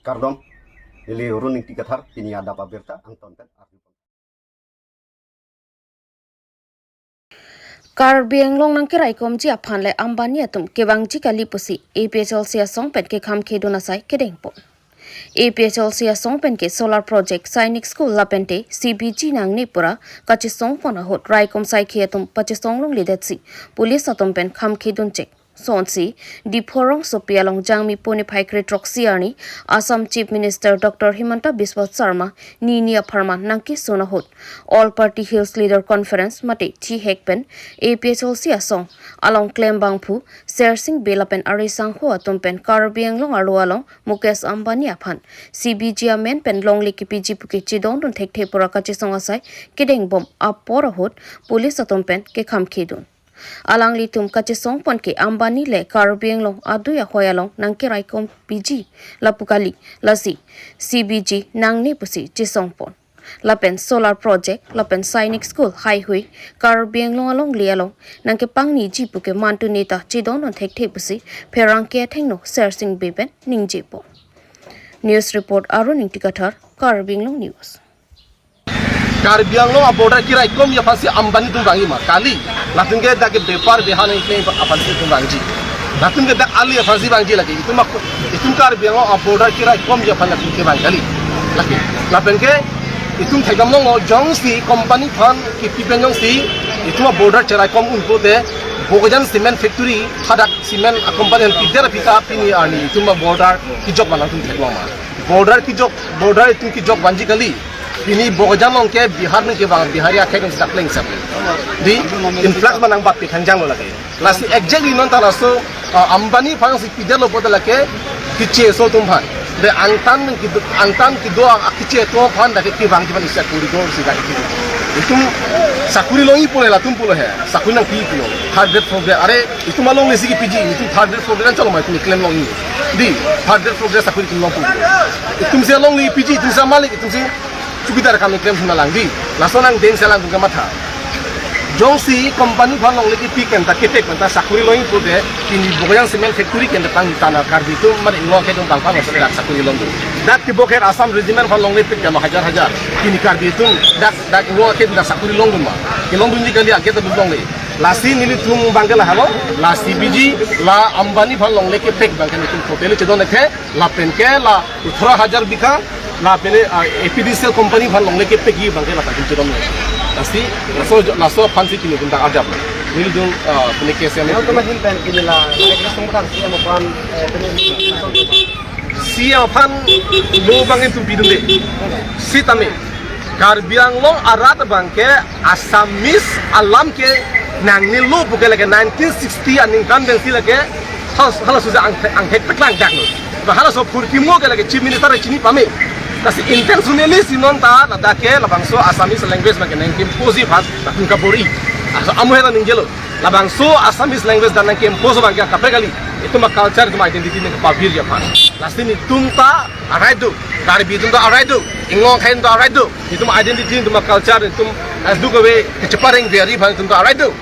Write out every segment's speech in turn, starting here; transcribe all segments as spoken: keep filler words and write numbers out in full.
Kardom, neli Arun Ingti Kathar, pini adap abirta angton pen arju. Karbi Anglong nangkeraikomji aphan le Ambani atum kevangji kali pusi A P H L C asong pen kekham khedun asai kedengpon. A P H L C asong pen ke solar project, Sainik School lapente C B G nangne pura kachesongpon ahut raikom saikhi atum pachesong longledetsi police atum pen kham khedun chek. Sonsi, Diphu rongsopi along Jangmi pone phai kre throksi arni, Assam Chief Minister Doctor Himanta Biswa Sarma nini apharman nangkesun ahut All Party Hills Leader Conference mate thihek pen A P H L C asong along klembangphu Sersing Bey lapen ari sangho atum pen Karbi Anglong arlo along Mukesh Ambani aphan C B G amen pen longle kepiji puke chedondun thekthe pura kachesong asai kedengbom apor ahut police atum pen kekham khedun. Alanglitum kachesongpon ke Ambani le Karbi Anglong adui ahoi along nangkeraikom piji lapu kali, lasi C B G nangne pusi chesongpon. Lapen solar project, lapen Sainik School, highway, Karbi Anglong alongle along nangkepangniji puke mantu neta chedondun thekthe pusi pherangke athengno Sersing Bey pen ningjepon. News report Arun Ingti Kathar, Karbi Anglong News. Karbi Anglong a-border keraikomji aphansi Ambani atum vangji ma? Kali. Latum ke dak ke bepar behan nangkeklem aphansi itum vangji. Latum ke dak ali aphansi vangji lake. Itum ak-, itum Karbi Anglong a-border keraikomji aphan latum kevang kali. Lake. Lapen ke itum thekdam longlo, jongsi company aphan kepi pen jongsi itum a-border cheraikom un pulote Bokajan Cement Factory hadak cement a-company aphan pider aphi ta pini arni itum a-border kejok vang atum theklong ma? Border kejok, border itum kejok vangji kali. Pini Bokajan along ke Bihar nangkevang, Bihari akhei atum si dak pleng sap. Di, influx ma nangbat pi khangjanglo lake. Lasi exactly non ta laso, ah, Ambani aphansi piderlo pulote lake keche aso atum aphan. De angtan nangkedo, angtan kedo a keche atum aphan dak kevangji aphan isi a-corridor si dak kedo. Itum sakori longji pule latum pulo he. Sakori nangpi pulo. Third grade, fourth grade. Are, itum alongle si kepiji, itum third grade, fourth grade an chalo ma itum keklem longji. Di, third grade, fourth grade sakori itum long pulo. Itum si alongle piji, itum si malik, itum si chowkidar akam keklem thuna lang di. Laso nangdeng si alangtum kamatha. Jongsi company aphan longle kepi pen ta ketek pen ta sakori longji pulote pini Bokajan Cement Factory pen ta pangthan a-Karbi atum mari ngo ke dong pangpang sakori longdun. Dak ke Bokajan Assam Regiment aphan longle pik kalo hajar hajar. Pini Karbi atum dak dak ngo ke dak sakori longdun ma? Kelongdunji kali, angke ta longle. Lasi nelitum abang ke lahelo, la C B G, la Ambani aphan longle kepek abang ke nelitum totally chedon thekthe. Lapen ke la othro hajar bigha, lapen, ah, A P D C L company aphan longle kepekji abang ke la ta chedon le. Lasi, laso, laso aphansi pini itum ta ajap. Nelitum, ah, pini ke siam. Yang teman hin pen pini la, like, langsung kan C M aphan, eh, pini C M aphan lo abang itum pidunde. Sitame Karbi Anglong arat abang ke Assamese alam ke nangnelo puke lake nineteen sixty aningkan pensi lake hal-, halaso ja ang-, angthek paklang daklo. Ba halaso phurkimo ke lake Chief Minister chini pame. Lasi intentionally si non ta ladak ke labangso Assamese language abang ke nangke-imposeji aphan latum kabor-i. Aso amu hera ningjelo. Labangso Assamese language dan nangke-impose abang ke kaprek kali. Itum a-culture, itum identity nangkepavirji aphan. Lasi nelitum ta a-right do. Karbi atum ta a-right do. Inglong akhei ta a-right do. Itum identity, itum culture, itum as look away, kechepareng very aphan itum ta a-right do.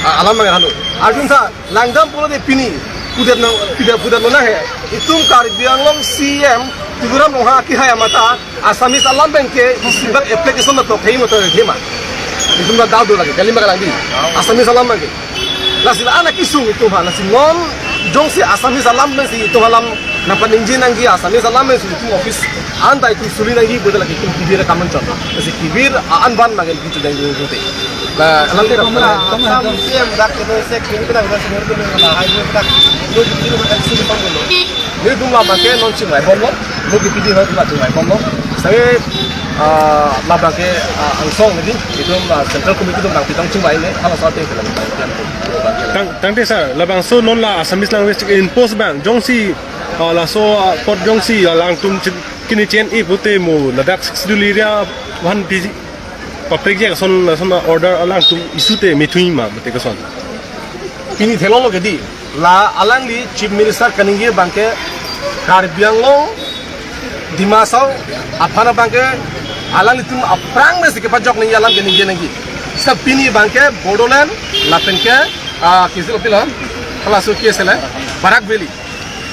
A-, alam mangan hanu. Arjun sir, langdam pulote pini, pudet nang, pudet, pudet lo nang he. Itum Karbi Anglong C M Tuliram Ronghang akehai amat ta Assamese alam abang ke simple application ma tok hei ma tok hei ma. Itum ta doubt do lake, kali ma kalang di. Assamese alam abang ke. Lasi la anak kesung itum aphan, lasi non jongsi Assamese alam pensi itum alam nangpaningje nangji, Assamese alam pensi itum office an ta itum suli nangji pulote lake itum kevir akam anchot. Lasi kevir a-an abang ke itum chedang jung jung te. La alam te ram. Assam C M dak ke sek ini kita udah senior tu na hai dak. Lo di sini makan sini pang dulu. Nelitum la abang ke non chingvaibomlo, lo ke P D F la chingvaibomlo. Sai, ah, la abang ke, ah, angsong neli, itum, ah, Central Committee atum nangpitang chingvai le, hala sa te kelang. Tang, tangte sir, labangso non la Assamese language impose abang, jongsi, ah, laso, ah, apot jongsi, ah, alangtum chin-, kini chen-i pulote mo ladak Sixth Schedule area aphan pi-, paprekji ason, ason order alangtum issue te methunji ma, mate koson. Pini theklonglo ke di, la alangli Chief Minister kaningje abang ke Karbi Anglong, Dima Hasao aphan abang ke alanglitum aphrang pensi kepajok nangji alam ke ningje nangji. Seta pini abang ke Bodoland, lapen ke, ah, kisil apil ha, halaso ke sele, Barak Valley.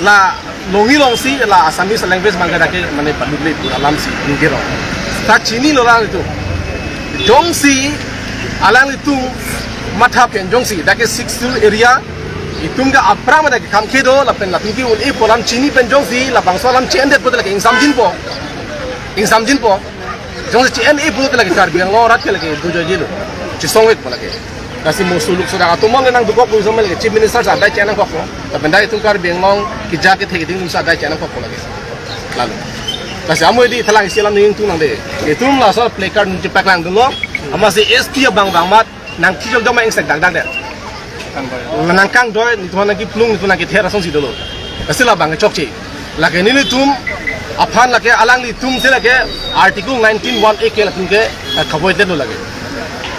La Longji longsi la Assamese language abang ke dak ke mane padukle pu alamsi ningke rong. Ta chinilo alanglitum. Jongsi alanglitum matha pen jongsi dak ke Sixth Schedule area itum ke aphrang ma dak ke kam kedo lapen latum ke un-e pu alam chini pen jongsi labangso alam che-endet pulote lake ingsamjinpo. Ingsamjinpo. Jongsi che-en-e pulote lake Karbi Anglong arat ke lake dojoijelo. Chesongvekpo lake. Lasi mo suluk sodak atum le nangdukok pu isom lake Chief Minister sir adai che-en nangkokpo. Lapen dak itum Karbi Anglong kejak kethek itum sir adai che-en nangkokpo lake. Lalu. Lasi amo di thalang isi alam ning tung nangde. Itum laso placard nung chepaklangdunlo. Amatsi S P abang bang amat nangkijol doma ingsek dakdak det. Nangkangdoi, netum nangkeplung, netum nangkether asonsi dolo. Lasi labang ke chokche. Lake nelitum aphan lake alanglitum si lake Article nineteen one A ke latum ke, eh, kavoidetlo lake.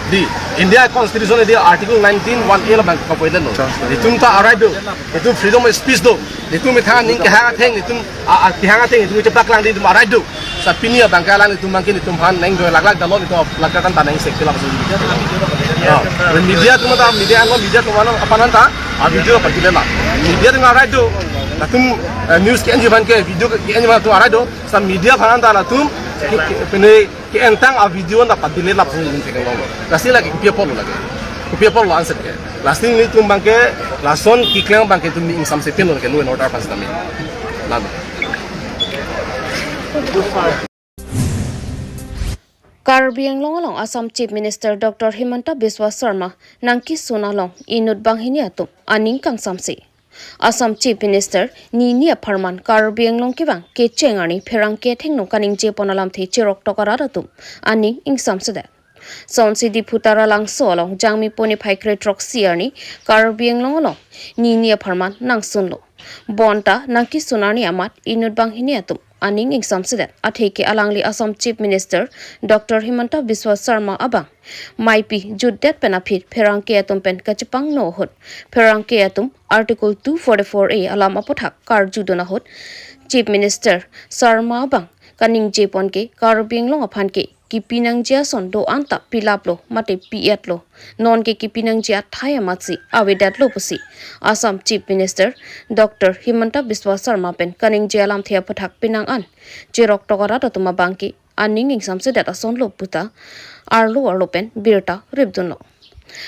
Di India Constitution di Article nineteen one A labang kavoidetlo. Itum ta a-right do. Itum freedom of speech do. Itum methang aning kehang atheng, itum a, a, kehang atheng itum chepaklangji itum a-right do. Sa pini abang ke alanglitum abang ke netum aphan nangdoi laklak dalo, netum laklak an ta nangsekte lapuson. Ya. Media atum ta, media anlo, media atum aphan ta a-video padilela. Media atum a-right do. Latum, eh, news ke-enji aphan ke video ke-enji aphan atum a-right do. Sa media aphan ta latum ke, ke, pene ke-entang a-video ta padile lapuson itum theklonglo. Lasi lake kopi apotlo lake. Kopi apotlo answer ke. Lasi netum abang ke lason keklem abang ke itum ingsamse pinlo lake law and order aphan sitame. Lalu. Karbi Anglong along Assam Chief Minister Doctor Himanta Biswa Sarma nangkesun along inut banghini atum aning kangsamse. Assam Chief Minister nini apharman Karbi Anglong kevang kecheng arni pherangke athengno kaningjepon alamthe cheroktok arat atum aning ingsamsedet. Sonsi Diphu Taralangso along Jangmi pone phai kre throksi arni Karbi Anglong along nini apharman nangsunlo. Bonta nangkesun arni amat inut banghini atum aning ingsamsedet. Atheke alangli Assam Chief Minister Doctor Himanta Biswa Sarma abang maipi jutdet pen aphi pherangke atum pen kachepangno ahut, pherangke atum Article two forty-four A alam aputhak karjudun ahut, Chief Minister Sarma abang kaningjepon ke Karbi Anglong aphan ke kipi nangji ason do-an ta pilaplo mate pi-etlo, non ke kipi nangji athai amatsi avedetlo pusi Assam Chief Minister Doctor Himanta Biswa Sarma pen kaningje alamthe aputhak penang an cheroktok arat atum abang ke aning ingsamsedet asonlo puta arlo arlo pen birta ripdunlo.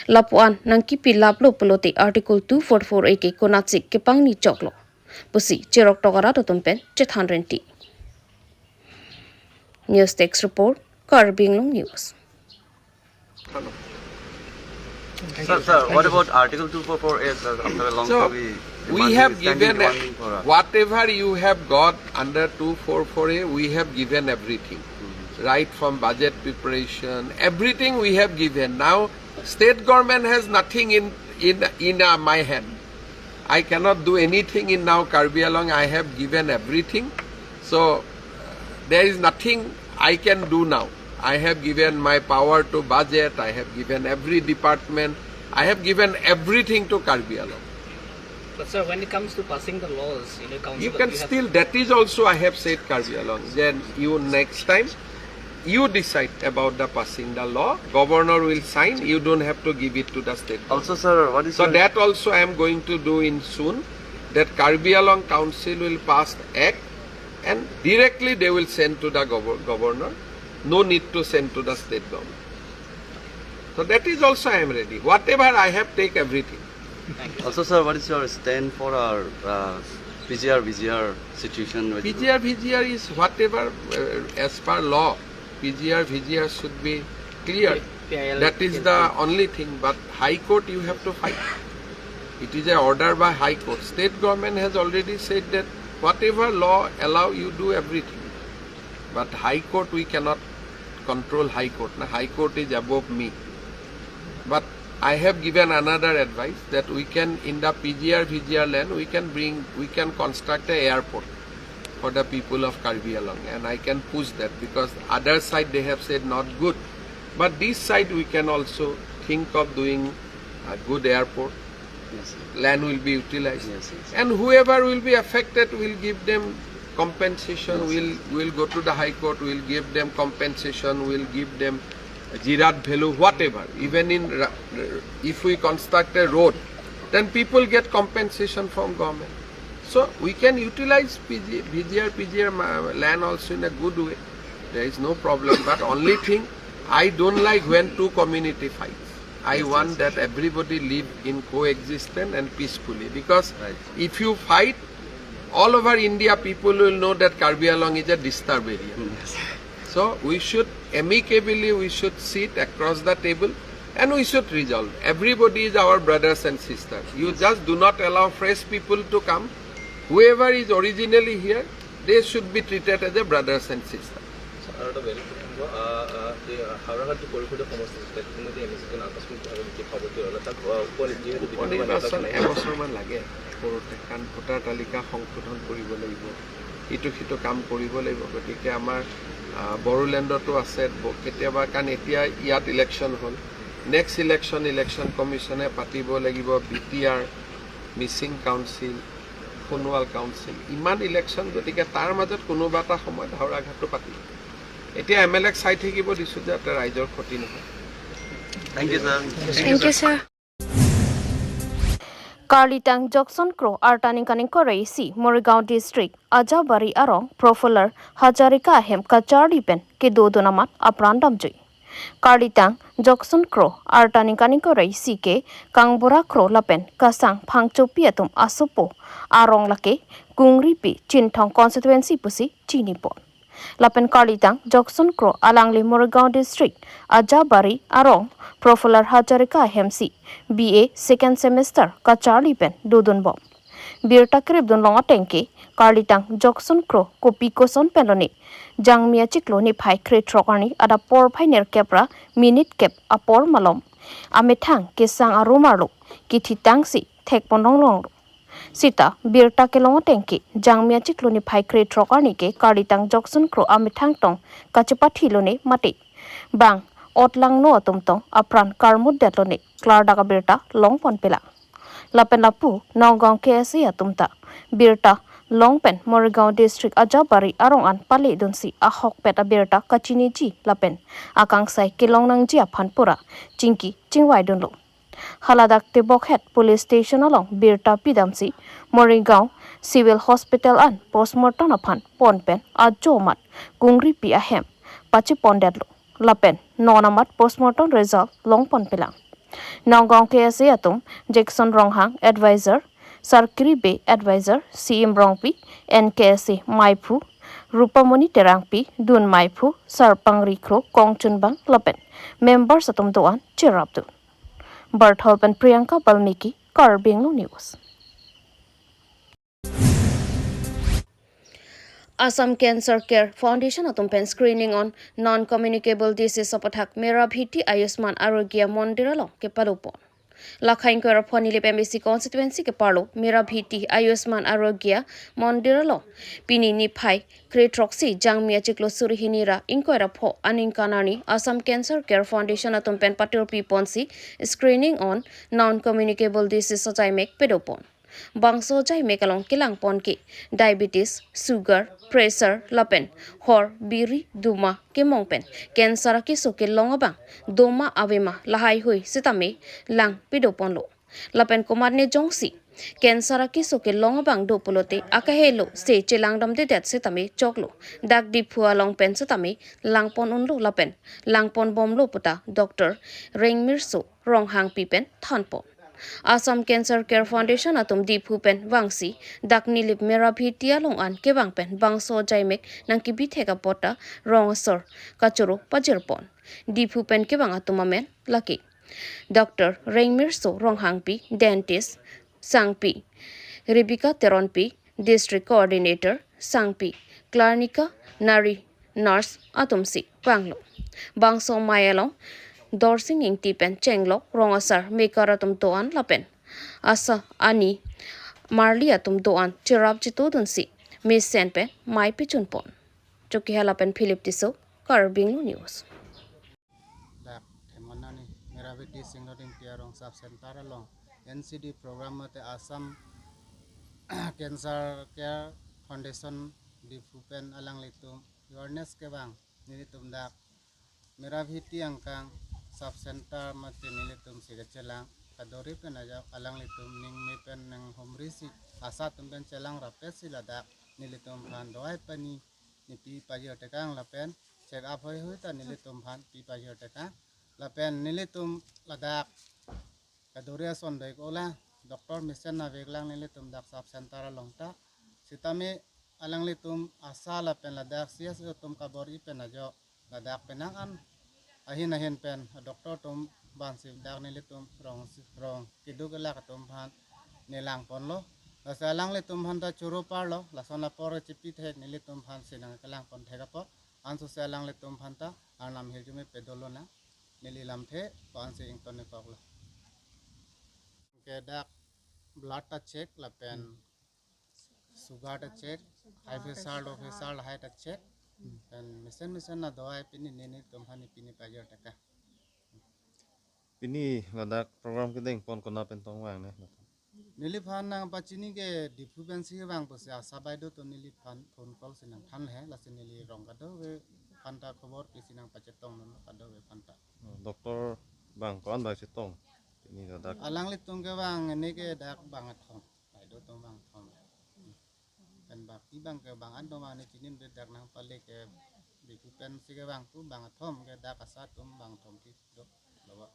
Lapu-an nangkipilaplo pulote Article two forty-four A ke konatsi kepangni choklo pusi cheroktok arat atum pen chethan renti. News Desk Report, Karbi Anglong News. Sir, sir, what about Article two four four A, sir? After a long So, time, we, we demand have is standing given a- demanding for us. Whatever you have got under two four four A, we have given everything. Right from budget preparation, everything we have given. Now, state government has nothing in, in, in, uh, my hand. I cannot do anything in now Karbi Anglong. I have given everything. So, uh, there is nothing I can do now. I have given my power to budget. I have given every department. I have given everything to Karbi Anglong. But sir, when it comes to passing the laws, you know, council, You can you have still, that is also I have said Karbi Anglong. Then you next time, you decide about the passing the law. Governor will sign. You don't have to give it to the state government. Also, sir, what is So your that also I am going to do in soon. That Karbi Anglong Council will pass act and directly they will send to the gover-, governor. No need to send to the state government. So that is also I am ready. Whatever I have, take everything. Also, sir, what is your stand for our, uh, P G R, V G R situation? Which P G R, V G R is whatever, uh, as per law. P G R, V G R should be clear. P I L That is the only thing. But High Court, you have to fight. It is a order by High Court. State government has already said that whatever law allow, you do everything. But High Court, we cannot control High Court. Na, High Court is above me. But I have given another advice that we can, in the P G R, V G R land, we can bring, we can construct a airport for the people of Karbi Anglong, and I can push that because other side they have said not good. But this side we can also think of doing a good airport. Yes, sir. Land will be utilized. Yes, yes. And whoever will be affected, will give them compensation. Yes, We'll, yes. we'll go to the High Court, we'll give them compensation, we'll give them a jirat value, whatever. Even in ra-, if we construct a road, then people get compensation from government. So we can utilize P G, V G R, P G R ma- land also in a good way. There is no problem. But only thing, I don't like when two community fights. I want that everybody live in coexistence and peacefully. Because if you fight, all over India, people will know that Karbi Anglong is a disturbed area. So we should amicably, we should sit across the table and we should resolve. Everybody is our brothers and sisters. You just do not allow fresh people to come. Whoever is originally here, they should be treated as a brothers and sisters. আৰু এটা বেলেগ প্ৰসংগ, আহ, আহ, এই হাওৰাঘাট যে পৰিষদীয় সমষ্টি আছিলে, ইতিমধ্যে এম এ চিটো আকস্মিকভাৱে নেকি সভাপতি হ'ল, তাক, আহ, উপ-, যিহেতু বিধানসভা নিৰ্বাচন নিৰ্বাচন আহিব। এবছৰমান লাগে কৰোঁতে, কাৰণ ভোটাৰ তালিকা সংশোধন কৰিব লাগিব, ইটো সিটো কাম কৰিব লাগিব। গতিকে আমাৰ, আহ, বড়োলেণ্ডতো আছে, ব- কেতিয়াবা, কাৰণ এতিয়া ইয়াত ইলেকশ্যন হ'ল, নেক্সট ইলেকশ্যন ইলেকশ্যন কমিশ্যনে পাতিব লাগিব, বি টি আৰ, মিচিং কাউন্সিল, সোণোৱাল কাউন্সিল, ইমান ইলেকশ্যন, গতিকে তাৰ মাজত কোনোবা এটা সময়ত হাওৰাঘাটটো পাতিব। এতিয়া এম এল এক চাই থাকিব দিছোঁ যাতে ৰাইজৰ ক্ষতি নহয়। Thank you, sir. Thank you, sir. Karlitang Jokson Kro arta ningkan ingkoi ra isi Morigaon District Ajabari arong Prafulla Hazarika ahem kacharli pen kedodun amat apran damjui. Karlitang Jokson Kro arta ningkan ingkoi ra isi ke Kangbura Kro lapen Kasang Phangchopi atum asopo arong lake Kungripi Chinthong constituency pusi chinipon. Lapen Karlitang Jokson Kro alangli Morigaon District Ajabari arong Prafulla Hazarika ahemsi B A second semester kacharli pen dodunbom. Birta kripdun long atengke Karlitang Jokson Kro kopi koson penlone Jangmi achiklo niphai krethrok arni adap porphai nerkep ra minute kep apor malom amethang kesang arum arlo kithitangsi thekpon longlonglo. Sita birta kelong atengke Jangmi achiklo niphai krethrok arni ke Karlitang Jokson Kro amethang tong kachepathilone mate bang otlangno atum tong apran karmutdetlone klardak abirta longponpelang. Lapen lapu Nagaon K S A atum ta birta long pen Morigaon District Ajabari arong an paledunsi ahokpet abirta kachiniji lapen akangsai kelong nangji aphan pura chingki chingvaidunlo. Haladak tebokhet police station along birta pidamsi Morigaon Civil Hospital an postmortem aphan pon pen ajo amat Kungripi ahem pachepondetlo. Lapen non amat postmortem result longponpelang. Nagaon K S A atum Jackson Ronghang advisor, Sarkiri Bey advisor, C M Rongpi, N K S A maiphu Rupamoni Terangpi, Dun maiphu Sarpangri Kro, Kongchunbang lapen members atum do-an cherapdun. Barthol pen Priyanka Balmiki, Karbi Anglong News. Assam Cancer Care Foundation atum pen screening on non-communicable disease aputhak Mera Bheti Ayushman Arogya Mandir along kepadopon. Lakha ingkoi ra pho Nilip M A C constituency keparlo Mera Bheti Ayushman Arogya Mandir along pini niphai kre throksi Jangmi achiklo suri hini ra ingkoi ra pho aningkan arni Assam Cancer Care Foundation atum pen patirpi ponsi screening on non-communicable disease ajaimek pedopon. Bangso ajaimek along kelangpon ke diabetes, sugar, pressure lapen hor, biri, duma kemong pen cancer akeso kelong abang doma avema lahai hui sitame lang pedoponlo. Lapen komatne jongsi cancer akeso kelong abang do pulote akahelo se chelangdamdedet sitame choklo. Dak Diphu along pen sitame langpon unlo lapen langponbomlo puta Doctor Rengmirso Ronghangpi pen thanpon. Assam Cancer Care Foundation atum Diphu pen vangsi dak Nilip Mera Bheti along an kevang pen bangso ajaimek nangkebithek apot ta rong asor kachoro pajirpon. Diphu pen kevang atum amen lake Doctor Rengmirso Ronghangpi, Dentist, Sangpi Rebecca Teronpi, District Coordinator, Sangpi Clarnica, Nari Nurse atumsi vanglo. Bangso amei along Dorsing Ingti pen chenglok rong asar mekar atum do-an lapen asa ani marli atum do-an cherap chitudunsi mesen pen mei pechunpon. Chokihola pen Philip Tisso, Karbi Anglong News. Dak themon arni Mera Bheti Singroding Tiarong Sub Center along N C D program mate Assam Cancer Care Foundation Diphu pen alanglitum awareness kevang nelitum dak Mera Bheti angkang Sub Center mate nelitum si kachelang kaduri pen ajok alanglitum ning me pen ning humri si ASHA atum pen chelang rapet si ladak nelitum aphan dawai pani nepi pajir tekang lapen check up hoi hoi ta nelitum aphan pi pajir tekang lapen nelitum ladak kaduri ason doi kola doctor mesen navek lang nelitum dak sub center along ta sitame alanglitum ASHA lapen ladak CSO atum kabor-i pen ajok ladak penang an ahin ahin pen doctor atum bansi dak nelitum rong rong keduk elak atum aphan nelang ponlo. Lasi alanglitum aphan ta choro parlo, lason apor chipi thek nelitum aphan si nangkelang pon thek apot. Ansose alanglitum aphan ta arnam hirjume pedolo na neli lamthe ko ansi ington ne koklo. Ke dak blood ta check lapen sugar ta check, high pressure, low pressure, high ta check. Pen mesen mesen na dawai pini nelitum aphan pini pajir tekang. Pini ladak program kedeng pon kona pen tong vang ne? Neliphan nangpachini ke Diphu pensi vang pusi ASHA baideo atum neliphan phone call si nangthan he, lasi neli rong kadokave aphan ta khobor pisi nangpachetong non kadokave aphan ta. Oh, doctor bang ko-an bang chetong? Pini ladak. Alanglitum ke vang ne ke dak bang athom. Baideo atum bang athom. Pen baki bang ke bang an atum bang ne chini de dak nangpale ke Diphu pensi ke vang pu bang athom ke dak ASHA atum bang athom ti do lo.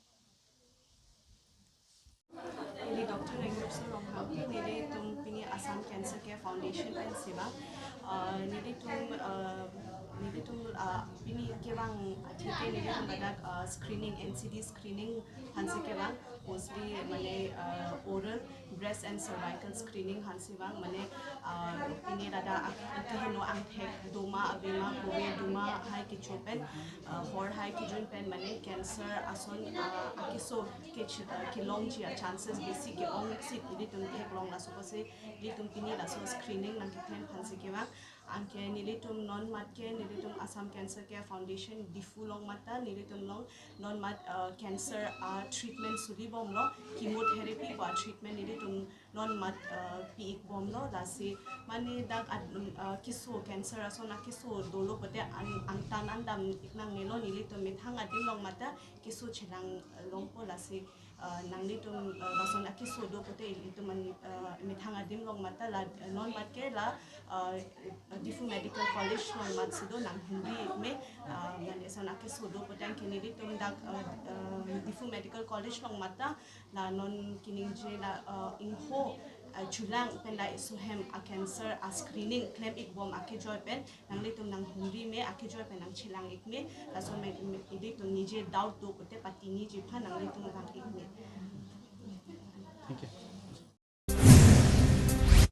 Neli Doctor Rengrup Sorong Hangpi, nelitum pini Assam Cancer Care Foundation pensi vang. Uh, nelitum, uh, nelitum, uh, pini kevang athe ke nelitum ladak, uh, screening, N C D screening aphansi kevang, mostly mane, uh, oral, breast and cervical screening aphansi vang, mane, uh, pini ladak ak-, kehingno angthek doma avema kove doma hai kecho pen, uh, hor hai kejun pen mane cancer ason, uh, akeso ke, uh, kelongji a-chances besi ke-ong si nelitum theklong, laso apotsi nelitum pini laso screening nangkeklem aphansi kevang. Anke nelitum non mat ke nelitum Assam Cancer Care Foundation Diphu along mat ta nelitum along non mat, uh, cancer, uh, treatment suli bomlo, chemotherapy pu a-treatment nelitum non mat, uh, pi-ik bomlo, lasi mane dak ad-, uh, keso cancer ason akeso dolo pote an-, angtan an dam-ik nangnelo, nelitum methang adim along mat ta keso chelang, uh, longpo, lasi uh, nanglitum, uh, lason akeso do pote ilitum an, uh, methang adim along mat ta la, uh, non mat ke la, uh, Diphu Medical College along mat si do, nanghumri me, uh, mane lason akeso do pote anke nelitum dak, uh, uh, Diphu Medical College along mat ta la non kaningje la, uh, ingho, uh, chulang pen la iso hem a-cancer a-screening klem-ik bom akejoi pen nanglitum nanghumri me, akejoi pen nangchelang-ik me, laso me, me, ilitum ningje doubt do pote patiniji aphan nanglitum vang-ik me. Thank you.